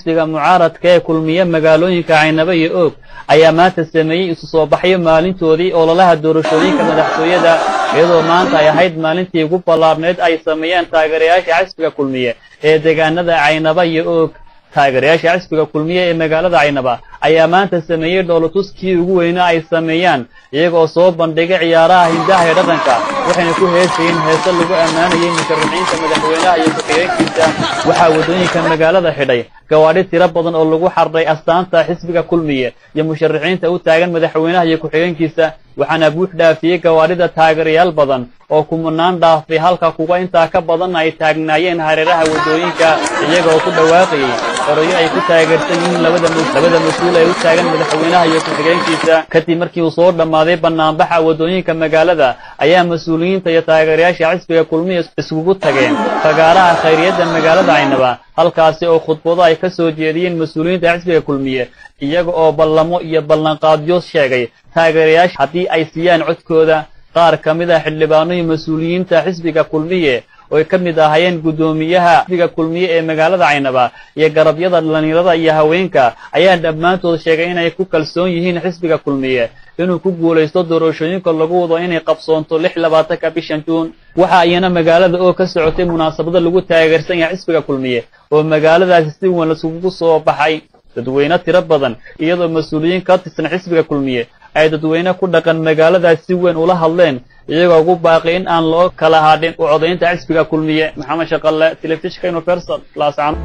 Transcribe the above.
Xisbiga mucaaradka ee Kulmiye magaalooyinka Caynaba iyo Oog ayaa maanta sameeyey isu soo baxyo maalintoodii ololaha doorashooyinka madaxtooyada, iyadoo maanta ay ahayd maalintii ugu ballaarneed ay sameeyaan taageerayaasha xisbiga Kulmiye ee deegaanada Caynaba iyo Oog. Taageerayaasha xisbiga Kulmiye ee magaalada Caynaba ayaa maanta sameeyey dhoolotuskii ugu weynaa ay sameeyaan, iyagoo soo bandhigay ciyaaraha hindaha iyo dhaqanka, waxayna ku heesayeen heese lagu ammaanayay musharaxiinta madaxweynaha iyo ku-xigeenkiisa. Waxaa waddooyinka magaalada xidhay gawaadhi tiro badan oo lagu xardhay astaanta xisbiga Kulmiye iyo musharaxiinta u taagan madaxweynaha iyo ku-xigeenkiisa, waxaana buux dhaafiyey gawaadhida taageerayaal badan oo kumanaan dhaafay, halka kuwa intaa ka badanna ay taagnaayeen hareeraha waddooyinka, iyagoo ku dhawaaqayay erayo ay ku taageersan yihiin labada mas-uul ee u taagan madaxweynaha iyo ku-xigeenkiisa. Kadib markii uu soo dhammaaday banaanbaxa waddooyinka magaalada, ayaa mas-uuliyiinta iyo taageerayaasha xisbiga Kulmiye iskugu tageen fagaaraha khayriyadda magaalada Caynaba, halkaasi oo khudbado ay ka soo jeediyeen mas-uuliyiinta xisbiga Kulmiye, iyaga oo ballamo iyo ballanqaadyo sheegay taageerayaasha haddii ay siiyaan codkooda. Qaar ka mid ah xildhibaano iyo mas-uuliyiinta xisbiga Kulmiye oo ay ka mid ahaayeen guddoomiyaha xisbiga Kulmiye ee magaalada Caynaba iyo garabyada dhalinyarada iyo haweenka ayaa dhammaantood sheegay inay ku kalsoon yihiin xisbiga Kulmiye inuu ku guulaysto doorashooyinka lagu wado inay qabsoonto 26-ka bishan Juun. Waxa iyana magaalada oo ka socotay munaasabado lagu taageersan yahay xisbiga Kulmiye oo magaaladaasi si weyn lasugu soo baxay dadweyne tiro badan, iyadoo mas-uuliyiin ka tirsan xisbiga Kulmiye ay dadweyne ku dhaqan magaaladaasi si weyn ula hadleen, iyagoo ugu baaqay in aan loo kala hadhin u codaynta xisbiga Kulmiye. Maxamed Shaqalle, telefishinka Universal, Laascano.